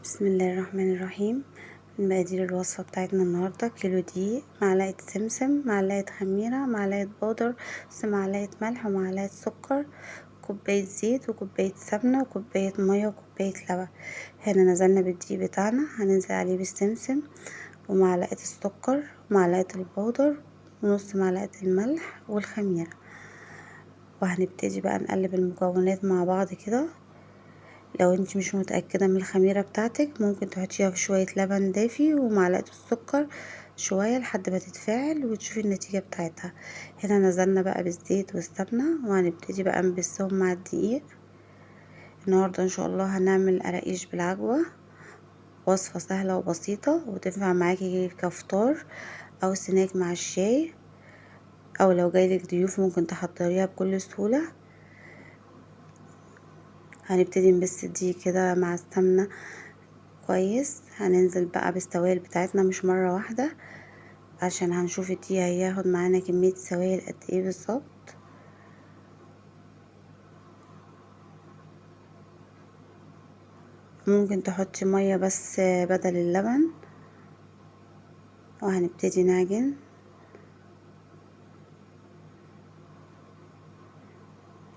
بسم الله الرحمن الرحيم. مقادير الوصفة بتاعتنا النهاردة: كيلو دقيق، معلقة سمسم، معلقة خميرة، معلقة بودر، معلقة ملح، ومعلقة سكر، كوباية زيت، وكوباية سمنة، وكوباية مية، وكوباية لبن. هنا نزلنا بالدقيق بتاعنا، هننزل عليه بالسمسم ومعلقة السكر ومعلقة البودر ونص معلقة الملح والخميرة، وهنبتدي بقى نقلب المكونات مع بعض كده. لو انت مش متأكدة من الخميرة بتاعتك ممكن تحطيها في شوية لبن دافي ومعلقة السكر شوية لحد ما تتفاعل وتشوفي النتيجة بتاعتها. هنا نزلنا بقى بالزيت والسمنة، وهنبتدي بقى نبسهم مع الدقيق. النهاردة ان شاء الله هنعمل قراقيش بالعجوة، وصفة سهلة وبسيطة وتنفع معاكي كفطار او سناك مع الشاي، او لو جايلك ضيوف ممكن تحضريها بكل سهولة. هنبتدي نبس دي كده مع السمنة كويس. هننزل بقى بالسوائل بتاعتنا مش مرة واحدة، عشان هنشوف الدقيق هياخد معانا كمية سوائل قد ايه بالظبط. ممكن تحطي مية بس بدل اللبن. وهنبتدي نعجن.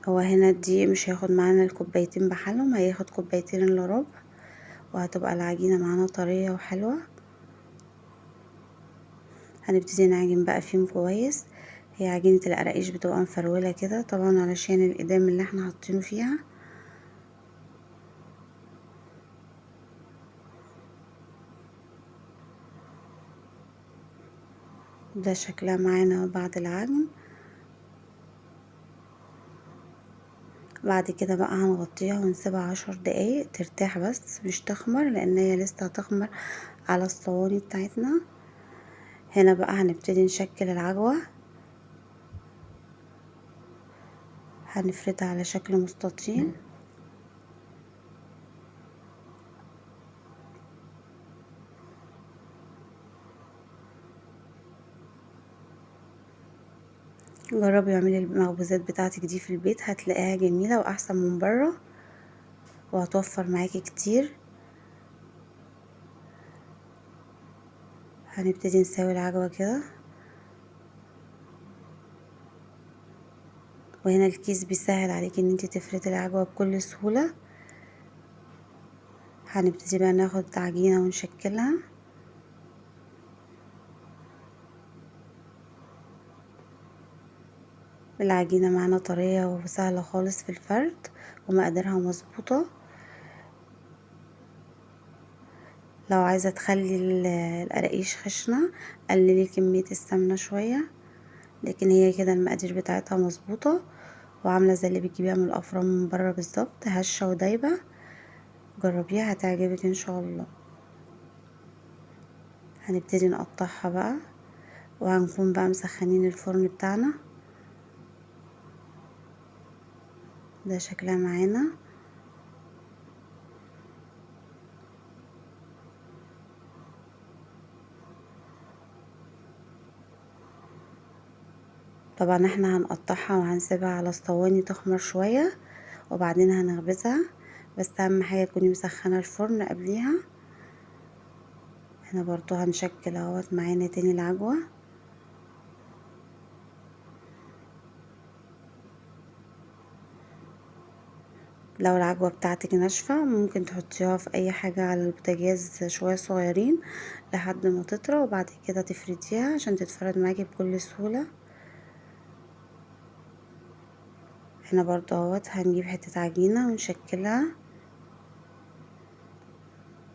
هو هنا الدقيق مش هياخد معانا الكوبايتين بحالهم، هياخد كوبايتين الا ربع، وهتبقى العجينة معانا طرية وحلوة. هنبتدي نعجن بقى فيهم كويس. هي عجينة القراقيش بتبقى مفرولة كده طبعا علشان الإدام اللي احنا حاطينه فيها. ده شكلها معانا بعد العجن. بعد كده بقى هنغطيها ونسيبها 10 دقايق ترتاح، بس مش تخمر لان هي لسه هتخمر على الصواني بتاعتنا. هنا بقى هنبتدي نشكل العجوة، هنفردها على شكل مستطيل. جربي اعملي المخبوزات بتاعتك دي في البيت، هتلاقيها جميلة واحسن من بره، وهتوفر معاكي كتير. هنبتدي نساوي العجوة كده. وهنا الكيس بيسهل عليكي ان انتي تفردي العجوة بكل سهولة. هنبتدي بقى ناخد عجينة ونشكلها. العجينة معانا طرية وسهلة خالص في الفرد ومقاديرها مظبوطة. لو عايزة تخلي القراقيش خشنة قللي كمية السمنة شوية، لكن هي كده المقادير بتاعتها مظبوطة وعاملة زي اللي بتجيبيها من الأفران من بره بالظبط، هشة ودايبة. جربيها هتعجبك ان شاء الله. هنبتدي نقطعها بقى، وهنكون بقى مسخنين الفرن بتاعنا. ده شكلها معانا. طبعا احنا هنقطعها وهنسيبها على الصواني تخمر شوية وبعدين هنخبزها، بس اهم حاجة تكوني مسخنة الفرن قبليها. هنا برضو هنشكل اهوت معانا تاني العجوة. لو العجوة بتاعتك ناشفة ممكن تحطيها في اي حاجة على البوتاجاز شوية صغيرين لحد ما تطرى، وبعد كده تفرديها عشان تتفرد معاكي بكل سهولة. هنا برضو اهوت هنجيب حتة عجينة ونشكلها.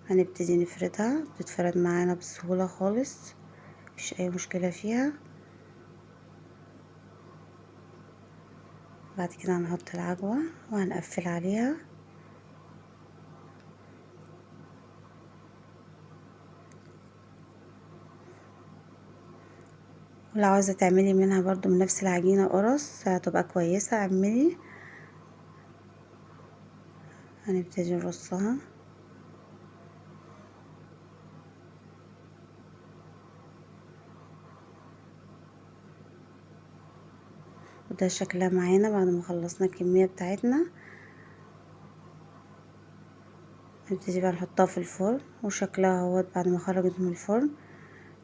هنبتدي نفردها، بتتفرد معانا بسهولة خالص، مفيش اي مشكلة فيها. بعد كده هنحط العجوة وهنقفل عليها. ولو عاوزة تعملي منها برضو من نفس العجينة قرص هتبقى كويسة، اعملي. هنبتدي نرصها. وده شكلها معانا بعد ما خلصنا الكمية بتاعتنا. نبتدي بقى نحطها في الفرن، وشكلها اهوت بعد ما خرجت من الفرن.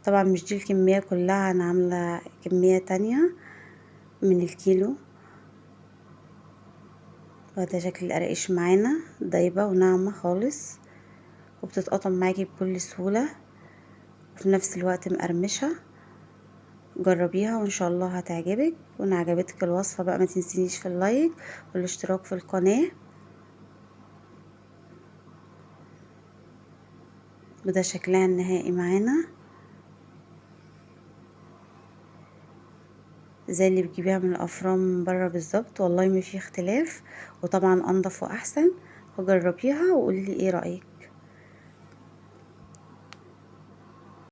طبعا مش دي الكمية كلها، انا عاملة كمية تانية من الكيلو. وده شكل القراقيش معانا، دايبة وناعمة خالص، وبتتقطم معاكي بكل سهولة، وفي نفس الوقت مقرمشة. جربيها وان شاء الله هتعجبك. وان عجبتك الوصفة بقى ما تنسينيش في اللايك والاشتراك في القناة. وده شكلها النهائي معانا، زي اللي بتجيبيها من الافران من بره بالظبط، والله ما في اختلاف، وطبعا انضف واحسن. وجربيها وقولي ايه رأيك.